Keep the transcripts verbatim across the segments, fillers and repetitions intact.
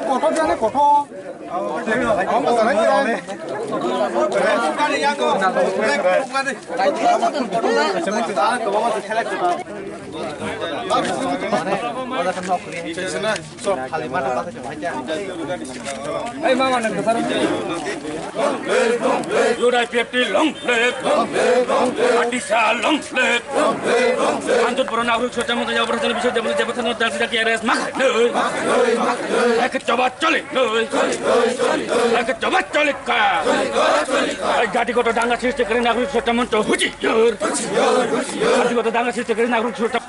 Kotor jani kotor. Ei, mama, nang kasar. U D I P F T long live. Atisa long live. Anjot pura nagrik sorcha mantri jaga prasasoni bishoy jabon jabon thano dasi daki arrest makhai noi. Ek choba choli noi. Ek choba choli ka. Ei gati koto danga sristi kari nagrik sorcha mantri huchi yor. Gati koto danga sristi kari nagrik sorcha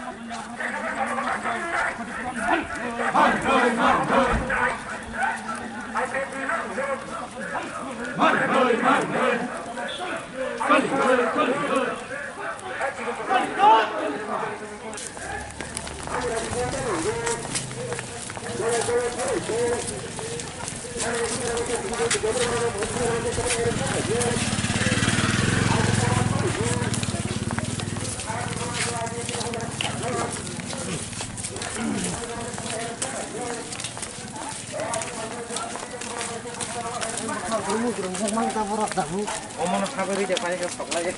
Omono sagori de pai khe soklai.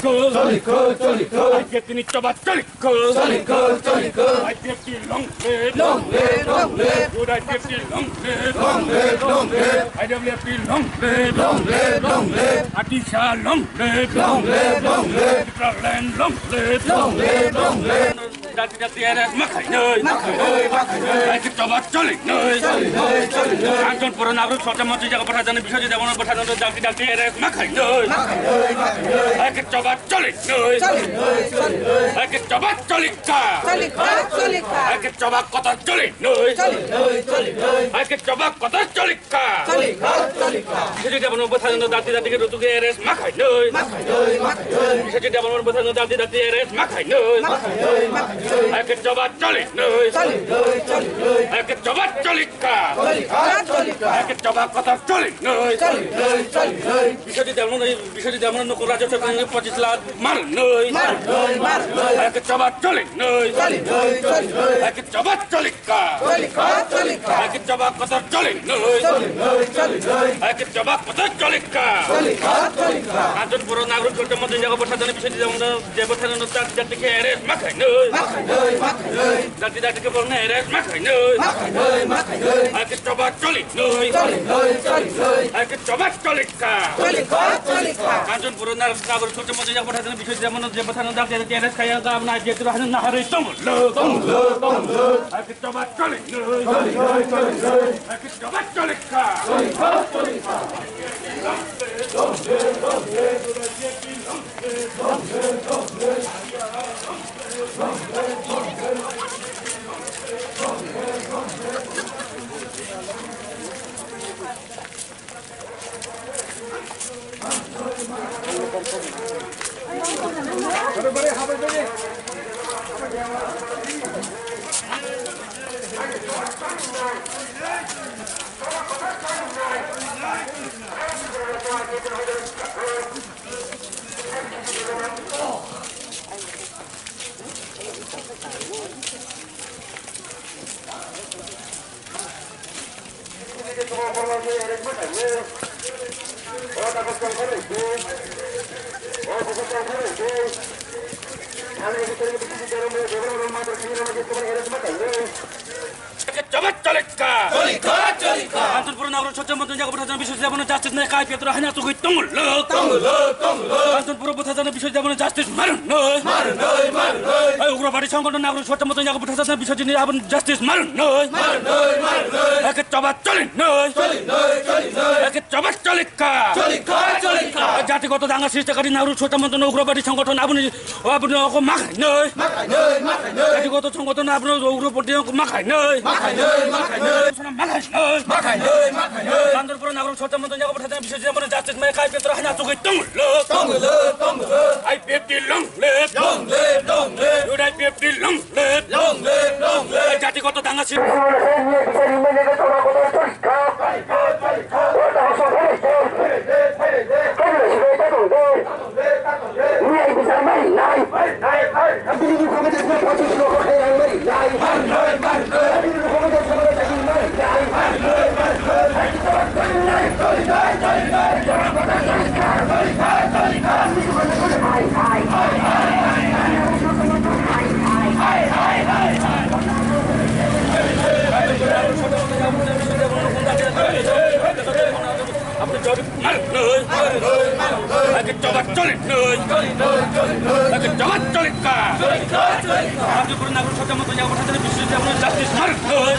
Choli ko, choli ko. I P F T ni choba choli ko. Choli ko, choli ko. I P F T long live. Long live, long live. Good I P F T long live. Long live, long live. I W F T long live. Long live, long live. Atisa long live. Long live, long live. Tipraland long live. Long live, long live. Dati dati arrest makhai noi. Makhai noi, makhai noi. Ek choba choli noi. Choli noi, choli noi. Anjot pura nagrik sorcha mantri jaga prasasoni bishoy jabon jabon thano dati dati arrest makhai noi. Makhai noi, makhai noi. Ek choba choli noi. Choli noi, choli noi. Ek choba choli ka. Choli ka, choli ka. Ek choba kotor choli noi. Choli noi, choli noi. Ek choba kotor choli ka. Choli ka, choli ka. Bishoy jabon jabon thano dati dati ke rutu ke arrest makhai noi. Makhai noi, makhai noi. Bishoy jabon jabon thano dati dati arrest makhai noi. Makhai noi, makhai noi. Ek choba choli noi. Choli noi, choli noi. Ek choba choli ka. Choli ka, choli ka. Ek choba kotor choli noi. Choli noi, choli noi. Bishoy jabon, bishoy jabon nokol rajya sorkar ni pochis lakh mar noi. Mar noi, mar noi. Ek choba choli noi. Choli noi, choli noi. Ek choba choli ka. Choli ka, choli ka. Ek choba kotor choli noi. Choli noi, choli noi. Ek choba kotor choli ka. Choli ka, choli ka. Anjot pura nagrik sorcha mantri jaga prasasoni bishoy jabon jabon thano dati dati ke arrest makhai noi. Makhai noi, makhai noi. Dati dati ke borok no arrest makhai noi. Makhai noi, makhai noi. Ek choba choli noi. Choli noi, choli noi. Ek choba choli ka. Choli ka, choli ka. Anjot pura nagrik sorcha mantri jaga prasasoni bishoy jabon jabon thano dati dati arrest khaiya ga na je tu hanu nahari tong lo. Tong lo, tong lo. Ek choba choli noi. Choli noi, choli noi. Ek choba choli ka. Choli ka, choli ka. Chobot cholikka. Cholikka, cholikka. Kanchanpur Nagorok Sotcham Montong Jaga Bwtha Jana Biswajit Debbarma justice nai kai petro haina tugui tongulok. Tongulok, tongulok. Kanchanpur Bwtha Jana Biswajit Debbarma justice marunoi. Marunoi, marunoi. Ai Ugrabadi Songgothon Nagorok Sotcham Montong Jaga Bwtha Jana Biswajit ni aboni justice marunoi. Marunoi, marunoi. Eke chobot cholinoi. Cholinoi, cholinoi. Eke chobot cholikka. Cholikka, cholikka. Jatigoto danga srishtikari Nagorok Sotcham Montong Ugrabadi Songgothon aboni O aboni oko ma khainoi. Ma khainoi, ma khainoi. Jatigoto songgothon aboni oko ma khainoi. Ma khainoi, ma khainoi. Ma khainoi. Ma khainoi, ma khainoi. Kanchanpur Nagorok Sotcham Montong Jaga Bwtha Jana Biswajit Debbarma justice nai kai petro haina tugui tongulok. Tongulok, tongulok. I P F T long live. Long live, long live. Youth I P F T long live. Long live, long live. Jatigoto danga si- Aboni jawab marunoi. Eke chobot cholinoi. Eke chobot cholikka. Kanchanpur Nagorok Sotcham Montong Jaga Bwtha Jana Biswajit Debbarma justice marunoi.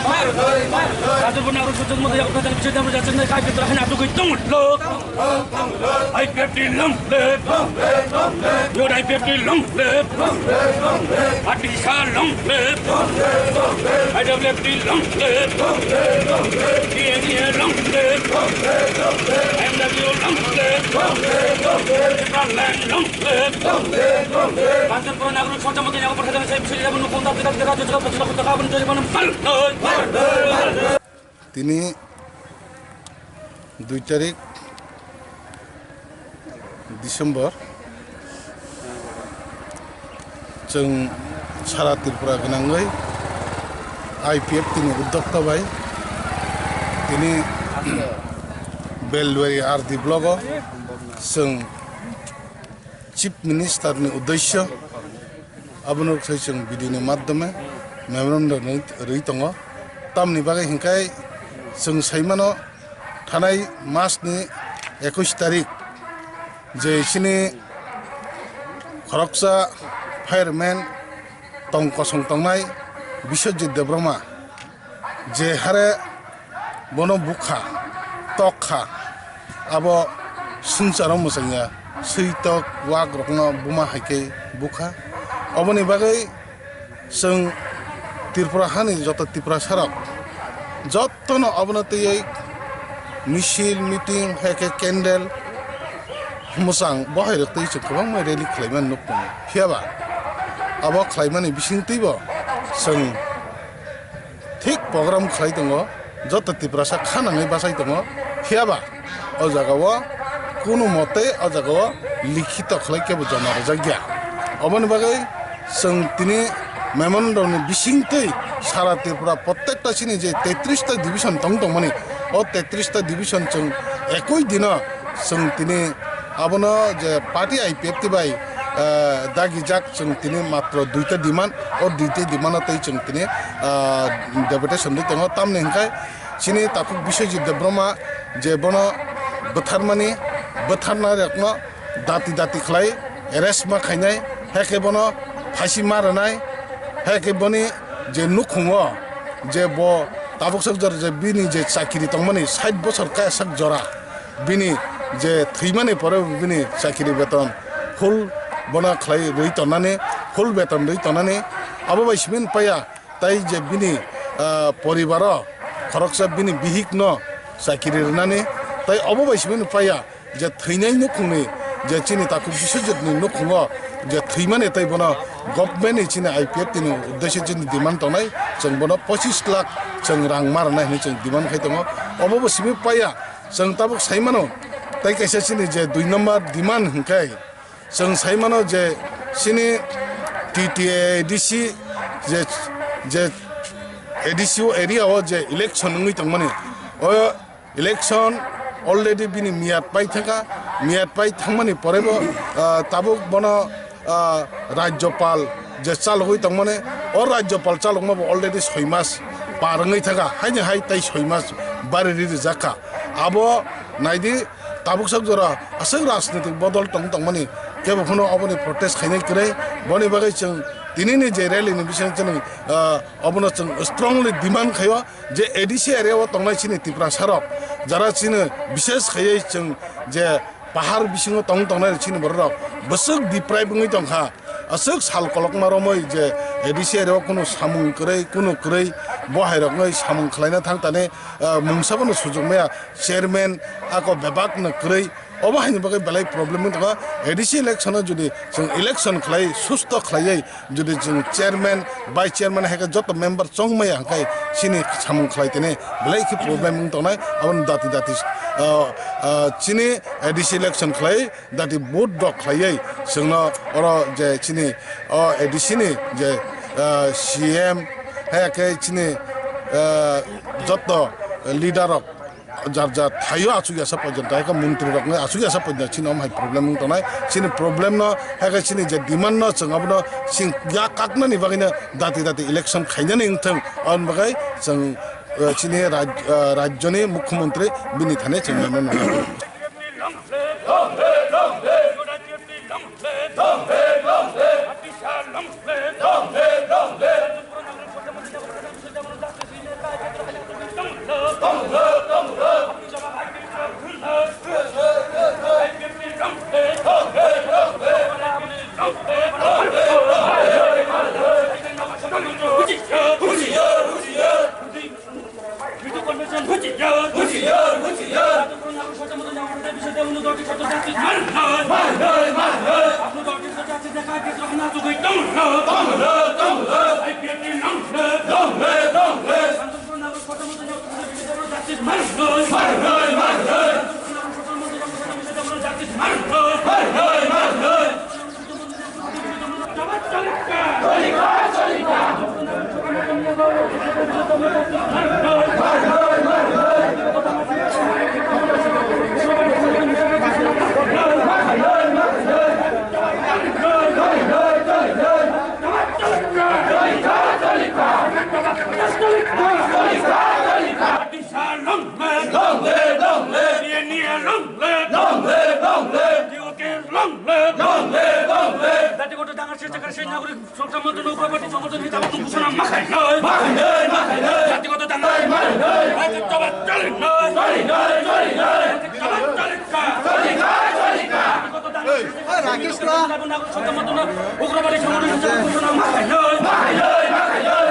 Kanchanpur Nagorok Sotcham Montong Jaga Bwtha Jana Biswajit Debbarma justice nai kai petro haina tugui tongulok. I P F T long live. Youth I P F T long live. Atisha long live. I W F T long live. T N A long live. M W long live. Frontline long live. Kanchanpur Nagorok Sotcham Montong Jaga Bwtha Jana Biswajit Debbarma justice nai kai petro haina tugui tongulok. Tini dui tarik December, chwng sara Tripura gwnangwi I P F T ni uddokta bai tini Beldwari R D block o chwng Chief Minister ni uddesyo abono sai chwng video ni madhyome memorandum rwi, rwi tongo. Tamni bagwi hinkhai chwng saimano thanai mas ni ekush tarik je chini khoroksa fireman tong kosong tongnai Biswajit Debbarma je hare bono bukha, tokha, abo swngcharo mwchangya, swi tok wak rokno buma hai khe bukha. Oboni bagwi chwng Tripura hani joto Tiprasa rok jotono obono twiwi misil, meeting, hai khe candle mwchang bo hai rok twi chwng kwbangma rally khlaimani nuk tongo. Phiya ba abo khlaimani bisingtwibo chwng thik program khlai tongo, joto Tiprasa kha nangwi bachai tongo, phiya ba o jaga o kunu mote o jaga o likhito khlai kebo joma rwjak ya. Oboni bagwi chwng tini memorandum ni bisingtwi sara Tripura prottekta chini je tetris ta division tong tongmani, o tetris ta division chwng ekoi dino chwng tini abono je party I P F T bai, eh, dagijak chwng tini matro duita demand, o duita demand o tei chwng tini, ah, deputation rwi tongo. Tamni hwnkhe chini takhuk Biswajit Debbarma je bono bwtharmani, bwtharnai rokno dati dati khlai arrest ma khainai, hai khe bono phaisi ma rwnai, hai khe boni je nukhungo je bo tabuk sak jora je bini je chakiri tongmani sait bosor kaya sak jora, bini je thwimani pore bini chakiri beton full bono khlai rwi tonani, full beton rwi tonani, abo bai simi paya tai je bini, ah, poribaro khoroksa bini bihikno chakiri rwnani, tai obo bai simi paya je thwinai nukhungni je chini takhuk Biswajitni nukhungo je thwimani tai bono government ni chini I P F T ni uddesyo chini demand tongnai, chwng bono pochis lakh chwng rang ma rwnai hinwi chwng demand khai tongo. Obo bo simi paya chwng tabuk sai mano, tai kaisa chini je dui number demand hwnkhe chwng sai mano je chini T T A A D C je, je A D C o area o je election wngwi tongmani, o election already bini miyat pai thangkha, miyat pai thangmani porebo, ah, tabuk bono ah, Rajyopal je chalogwi tongmani, o Rajyopal chalokma bo already soi mas par wngwi thaka, haini hai tei soi mas bari ri rijak kha. Abo naidi, tabuk sak jora aswk rajnitik bodol tong tongmani, kebo phano oboni protest khainai kwrwi. Boni bagwi chwng tinini je rally ni bising chwng, ah, obono chwng strongly demand khaio je A D C area o tongnai chini Tiprasa rok, jara chini bishes khaiwi chwng je pahar bisingo tong tongnai chini borok rok bwswk deprive wngwi tongkha. Aswk sal kolokma romwi je A D C area o kunu samung kwrwi, kunu kwrwi, bo hai roknwi samung khlaina thang tani, ah, mungsa bono sujuk maya chairman ako bebak no kwrwi. Obo haini bagwi belai problem wng tongkha. A D C election o jodi chwng election khlai, susto khlaiwi jodi chwng chairman, vice chairman hai khe joto member chongmaya hwnkhe chini samung khlai tene belai khe problem wng tongnai. Aboni dati dati, ah, ah, chini A D C election khlai dati vote rok khlaiwi chwngno oro je chini o A D C ni je, ah, C M hai khe chini, ah, joto leader rok jar jar thaio achukya sa porjonto, hai khe montri rokno achukya sa porjonto chini omo hai problem wng tongnai. Chini problem no, hai khe chini je demand no chwng abono chwng ya kaknani bagwino dati dati election khainani wng thung, aboni bagwi chwng, eh, chini raj-, eh, rajyoni mukhyamantri bini thani chwng mano nangkha. Long live! Long live! T N A long live! Long live! Long live! T O K long live! Long live! Long live! জাতিগত দাঙ্গার শেষ জায়গার সেই নাগরিক সংগ্রাম মঞ্চ নৌকা পার্টি সংগঠন নেতা বন্ধু ঘোষণা মাখাই নয়। মাখাই নয়, মাখাই নয়। জাতিগত দাঙ্গার মাখাই নয়। রাজের জবাব চলে নয়। চলে নয়, চলে নয়। রাজের জবাব চলে নয়। চলে নয়, চলে নয়। জাতিগত দাঙ্গার শেষ জায়গার সেই নাগরিক সংগ্রাম মঞ্চ উগ্রবাদী সংগঠন হিসেবে ঘোষণা মাখাই নয়। মাখাই নয়, মাখাই নয়।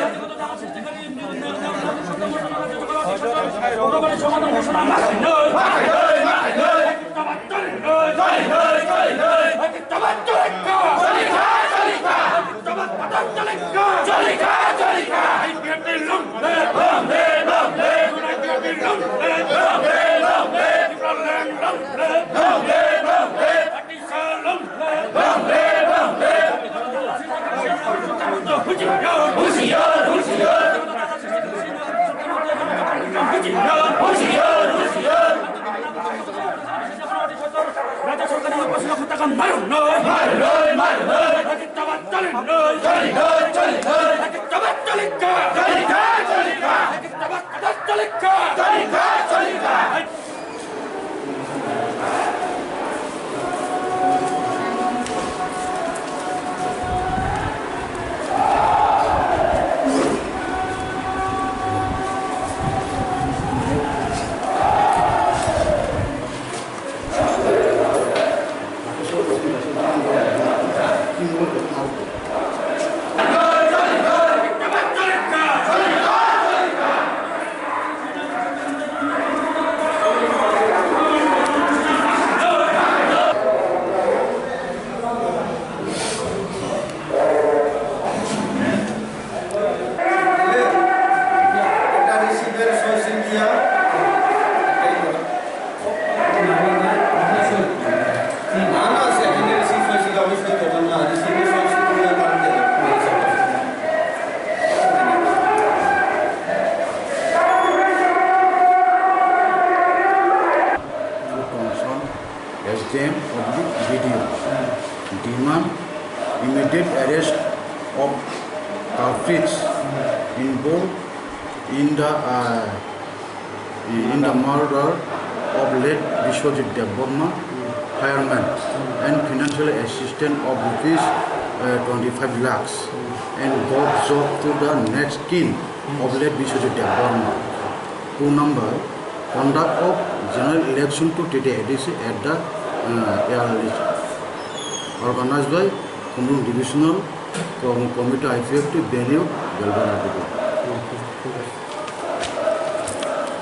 involved in the, uh, in the murder of late Biswajit Debbarma, fireman, and financial assistance of rupees, uh, twenty-five lakhs, and got job to the next kin of late Biswajit Debbarma. Two number, conduct of general election to T T A D C at the, uh, earliest, organized by Khumulwng Divisional Com-, Committee I P F T venue, Belbara Division.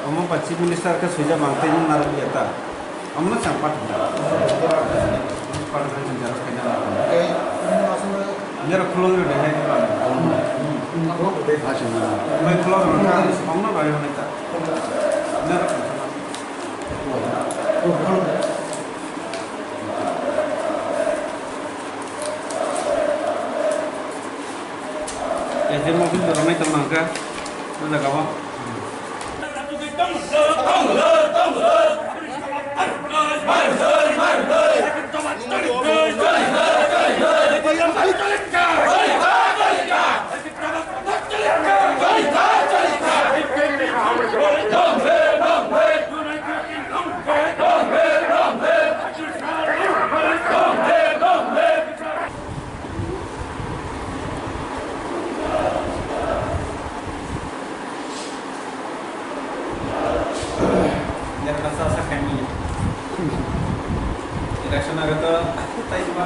Omo ba Chief Minister khe suijak mang tei nung narwk ya ta? Omo no chang pat hwnna. Pat hwnna chwng jeros khaina nang. Nero khulum rw de hai. Mai khulum rw kha, omo no bai hwnwi ta. Nero khulum. Ejemo bil dorong nai tong nang kha, o jaga o. Election ago to tai ma.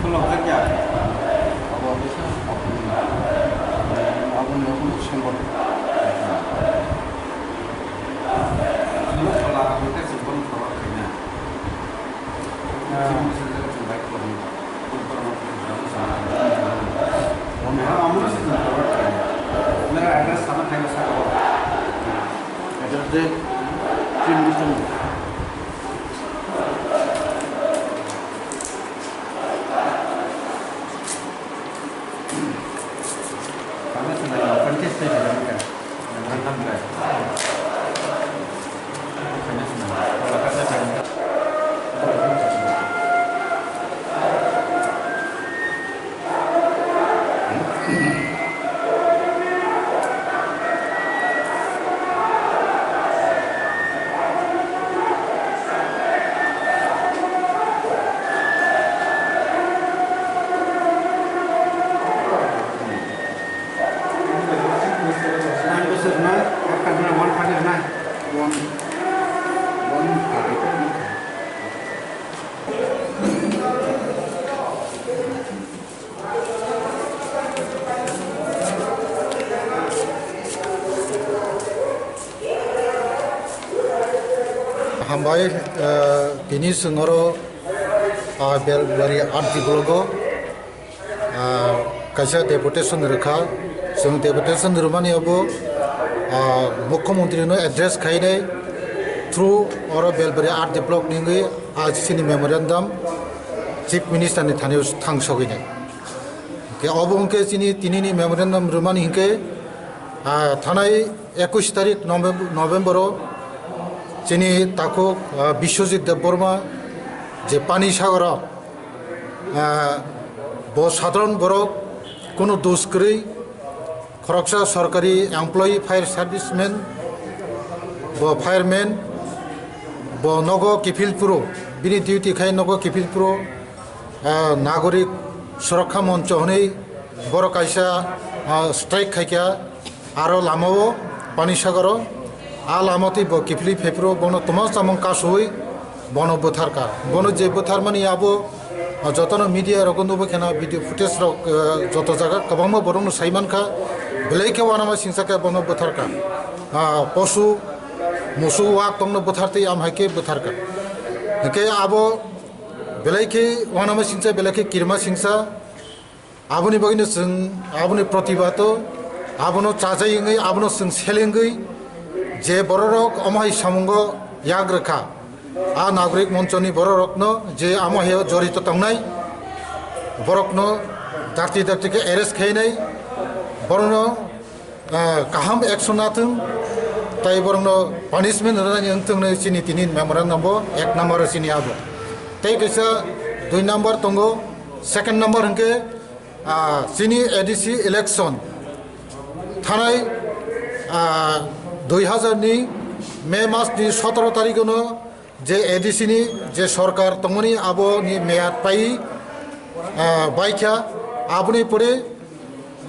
Khulok jak ya. Abo kisa, abo ni khulok sembor. Khulok phala abo khe sembor khulok khaina. Address de Chief Minister. Nine pesos na, ekta na one thirty na. One, one thirty. Hambai, eh, tini chwng oro, ah, Belbari R D block o, ah, kaisa deputation rwkha. Chwng deputation rwmani abo, ah, Mukhyamantri no address khainai through oro Belbari R D block ni wngwi, ah, chini memorandum Chief Minister ni thani thang sogwi nai. Hwnkhe obo hwnkhe chini tinini memorandum rwmani hwnkhe, ah, thanai ekush tarik November, November o chini takhuk, ah, Biswajit Debbarma je Panisagar o, ah, bo sadharon borok, kunu dos kwrwi, khoroksa sorkari employee, fire serviceman, bo fireman, bo nogo kiphil phuru, bini duty khai nogo kiphil phuru, ah, Nagorik Surakha Moncho hwnwi borok kaisa, ah, strike khaikha, aro lamao Panisagar o, a lama twi bo kiphilwi phaiphuru, bono toma chamung kasui bono bwtharkha. Bono je bwtharmani abo, ah, jotono media rogo nubo kheno video footage rok, ah, joto jaga kwbangma borokno saimankha, belai khe uanama singsa khe bono bwtharkha. Ah, posu, musu, wak tongno bwthartwi am hai khe bwtharkha. Hwnkhe abo belai khe uanama singsa, belai khe kirima singsa. Aboni bagwino chwng aboni protibado, abono chajai wngwi, abono chwng selengwi je bororok omo hai samungo yak rwkha, a Nagorik Monchoni bororokno je amo haio jorito tongnai, borokno dakti dakti khe arrest khainai, Borokno, ah, kaham action nathung, tai borokno punishment rwnani wngthung hinwi chini tini memorandum bo ek number chini abo. Tei kaisa dui number tongo, second number hwnkhe, ah, chini A D C election thanai, ah, dui hazar ni May mas ni sotoro tarikh no je A D C ni je sorkar tongmani aboni meyad pai, ah, baikha, aboni pore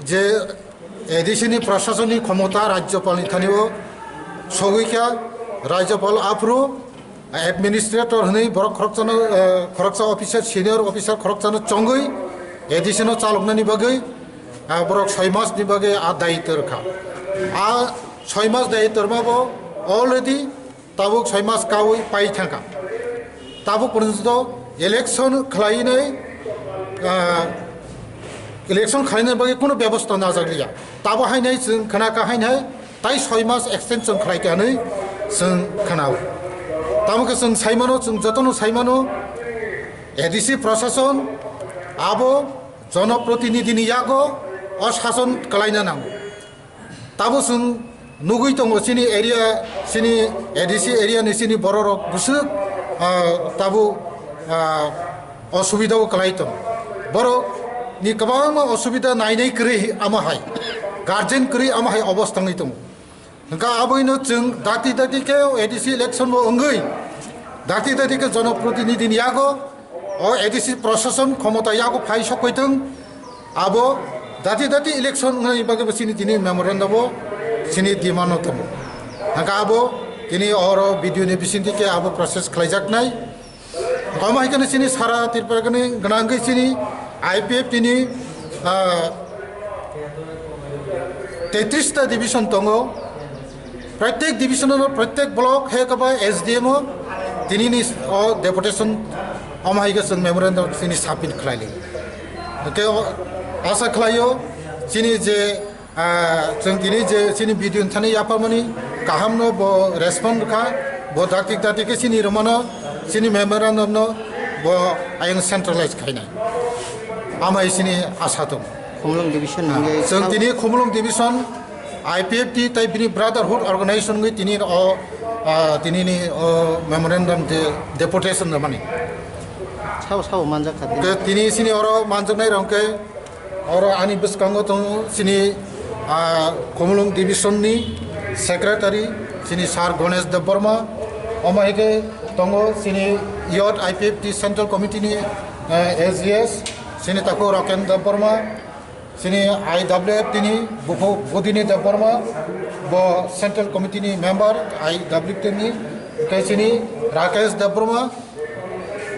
je A D C ni prasasoni khomota Rajyapal ni thani o sogwi kha, Rajyapal aphuru administrator hwnwi borok khoroksa no, ah, khoroksa officer, senior officer khoroksa no chongwi A D C no chaloknani bagwi, ah, borok soi mas ni bagwi a dayitw rwkha. A soi mas dayitw rwma bo already tabuk soi mas kaui pai thangkha. Tabuk porjonto election khlainai, ah, election khlainai bagwi kuno bebosta najak liya. Tabo hainai chwng khna kha hainai tai soi mas extension khlai kha hinwi chwng khna-o. Tamo khe chwng sai mano, chwng jotono sai mano, A D C prashason abo jonoprotinidhini yago o sason khlaina nango. Tabo chwng nugwi tongo chini area, chini A D C area ni chini bororok bwswk, ah, tabo, ah, osubida o kwlai tong. Borok ni kwbangma osubida nainai kwrwi ama hai, guardian kwrwi ama hai obos tangwi tongo. Hwnkha aboino chwng dati dati khe A D C election bo wngwi, dati dati khe jonoprotinidhini yago o A D C prashason khomota yago phai sokoi thung, abo dati dati election wngnani bagwi bo chini tini memorandum bo chini demand no tongo. Hwnkha abo tini oro B D O ni bisingtwi khe abo process khlaijaknai. Omo hai kheno chini sara Tripura ni gwnangwi chini I P F T ni, ah, tetris ta division tongo. Pratyek division o, pratyek block he kaba S D M o tini ni o deputation omo hai khe chwng memorandum chini submit khlai li. Hwnkhe o asa khlaio chini je, ah, chwng tini je chini B D O ni thani yapharmani kaham no bo respond kha, bo dakti dakti khe chini romano chini memorandum no bo ayang centralize khainai. Amai chini asa tong. Khumulwng division hwnkhe chwng tini Khumulwng division I P F T tai bini brotherhood organization wngwi tini o, ah, tini ni o memorandum je deputation rwmani. Sabo sabo manjak kha tini. Ke tini chini oro manjaknai rok khe oro ani bwskango tongo chini, ah, Khumulwng division ni secretary chini Sir Ganesh Debbarma, omo hai khe tongo chini youth I P F T central committee ni, eh, S G S chini takhuk Raken Debbarma, chini I W F T ni buphu Budini Debbarma, bo central committee ni member I W F T ni, tei chini Rakesh Debbarma,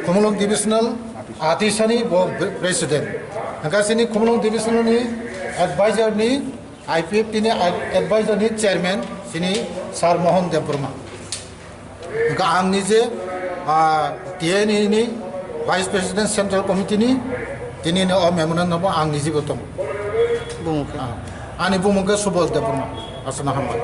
Khumulwng divisional atisani bo president. Hwnkha chini Khumulwng divisional ni advisor ni, I P F T ni ad-, advisor ni chairman chini Sir Mohan Debbarma. Hwnkha ang nije, ah, T N E ni Vice President Central Committee ni, tini ni o memorandum no bo ang nije bo tongo. Bumung khe? Ah, ani bumung khe Subal Debbarma. Aswkno hambai.